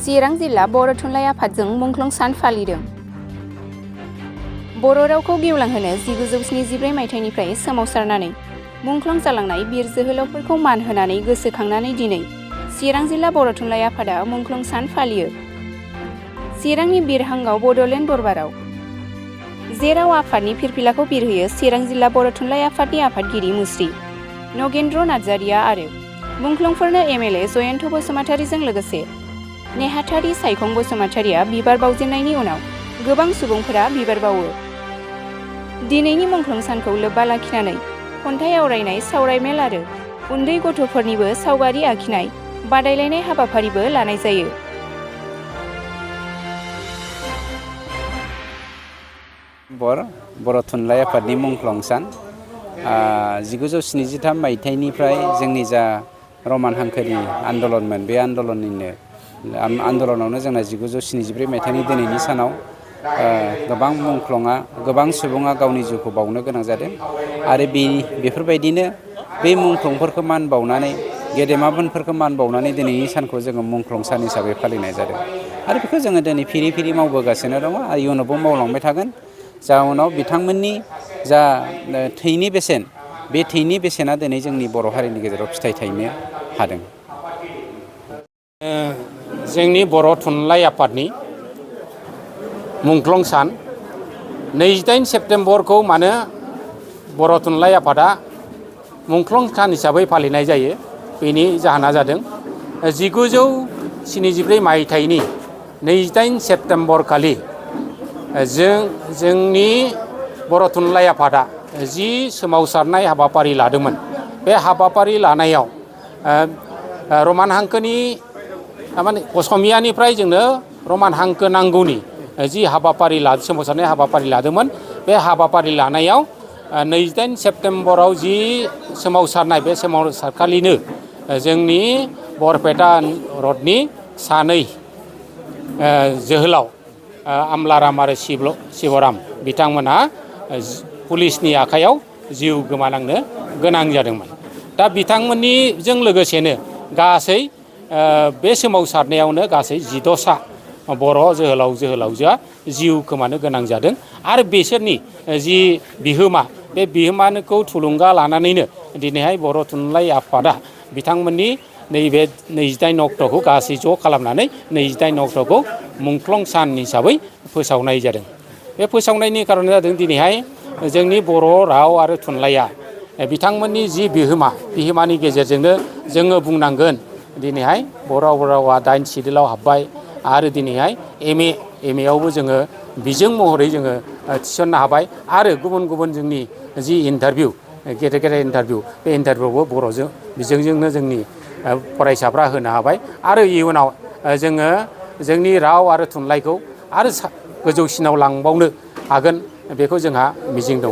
चिरां जिल्ला बर' थुनलाइ आफादजों मुंख्लं सान फालिदों। बर' रावखौ गेवलांहोनो 1974 मायथाइनिफ्राय सोमावसारनानै मुंख्लं जालांनाय बिर जोहोलावफोरखौ मान होनानै गोसोखांनानै दिनै चिरां जिल्ला बर' थुनलाइ आफादा मुंख्लं सान फालियो। चिरांनि बिरहांगाव बड'लेण्ड दरबाराव जेराव आफादनि फिरफिलाखौ बिरहोयो चिरां जिल्ला बर' थुनलाइ आफादनि आफादगिरि मुस्रि नगेन्द्र नार्जारिया आरो मुंख्लंफोरनो एमएलए जयन्त बसुमतारीजों लोगोसे नेहाथारि सायखं बसुमतारीया बिबार बावजेननायनि उनाव गोबां सुबुंफोरा बिबार बावो। दिनैनि मुंख्लं सानखौ लोब्बा लाखिनानै खन्थाइ आवरायनाय सावरायमेल आरो उन्दै गथ'फोरनिबो सावगारि आखिनाय बादायलायनाय हाबाफारिबो लानाय जायो। बर' थुनलाइ आफादनि मुंख्लं सान 1973 मायथाइनिफ्राय जोंनि जा रमान हांखोनि आन्दलनमोन बे आन्दलनावनो जोंना 1974 मायथाइनि दिनैनि सानाव गोबां सुबुङा गावनि जिउखौ बावनो गोनां जादों आरो बेफोरबायदिनो बे मुंख्लंफोरखौ मान बावनानै गेदेमाफोरखौ मान बावनानै दिनैनि सानखौ जोङो मुंख्लं सान हिसाबै फालिनाय जादों आरो बेखौ जोङो दिनै फिरि फिरि मावबोगासिनो दङ आरो इयुनावबो मावलांबाय थागोन। जाउनाव बिथांमोननि जा थैनि बेसेन बे थैनि बेसेना दिनै जोंनि बर' हारिनि गेजेराव फिथाइ थायनो हादों। जोंनि बर' थुनलाइ आफादनि मुंख्लं सान 28 सेप्तेम्बरखौ मानो बर' थुनलाइ आफादा मुंख्लं सान हिसाबै फालिनाय जायो बेनि जाहोना जादों 1974 मायथाइनि 28 सेप्तेम्बर खालि जोंनि बर' थुनलाइ आफादा जि सोमावसारनाय हाबाफारि लादोंमोन बे हाबाफारि लानायाव रमान हांखोनि माने असमियानिफ्राय जोंनो रमान हांखो नांगौनि जि सोमावसारनाय हाबाफारि लादोंमोन बे हाबाफारि लानायाव 28 सेप्तेम्बराव जि सोमावसारनाय बे सोमावसारखालिनो जोंनि बरपेटा रडनि सानै जोहोलाव आमलाराम आरो शिबराम बिथांमोनहा पुलिसनि आखायाव जिउ गोमानांनो गोनां जादोंमोन। दा बिथांमोननिजों लोगोसेनो गासै बे सोमावसारनायावनो गासै 16सा बर' जोहोलावजोआ जिउ खोमानो गोनां जादों आरो बिसोरनि जि बिहोमा बे बिहोमाखौ थुलुंगा लानानैनो दिनैहाय बर' थुनलाइ आफादा बिथांमोननि नैबे 28 अक्ट'खौ गासै ज' खालामनानै 28 अक्ट'खौ मुंख्लं सान हिसाबै फोसावनाय जादों। बे फोसावनायनि खारना जादों दिनैहाय जोंनि बर' राव आरो थुनलाइया बिथांमोननि जि बिहोमानि गेजेरजोंनो जोङो बुंनांगोन दिनैहाय बर' रावा 8 सिडिउलाव हाबबाय आरो दिनैहाय एम ए आवबो जोङो बिजों महरै जोङो थिसननो हाबाय आरो गुबुन जोंनि जि इन्टारभिउ गेदेर इन्टारभिउ बे इन्टारभिउआवबो बर' बिजोंजोंनो जोंनि फरायसाफ्रा होनो हाबाय आरो इयुनाव जोङो जोंनि राव आरो थुनलाइखौ आरो गोजौसिनाव लांबावनो हागोन बेखौ जोंहा मिजिं दङ।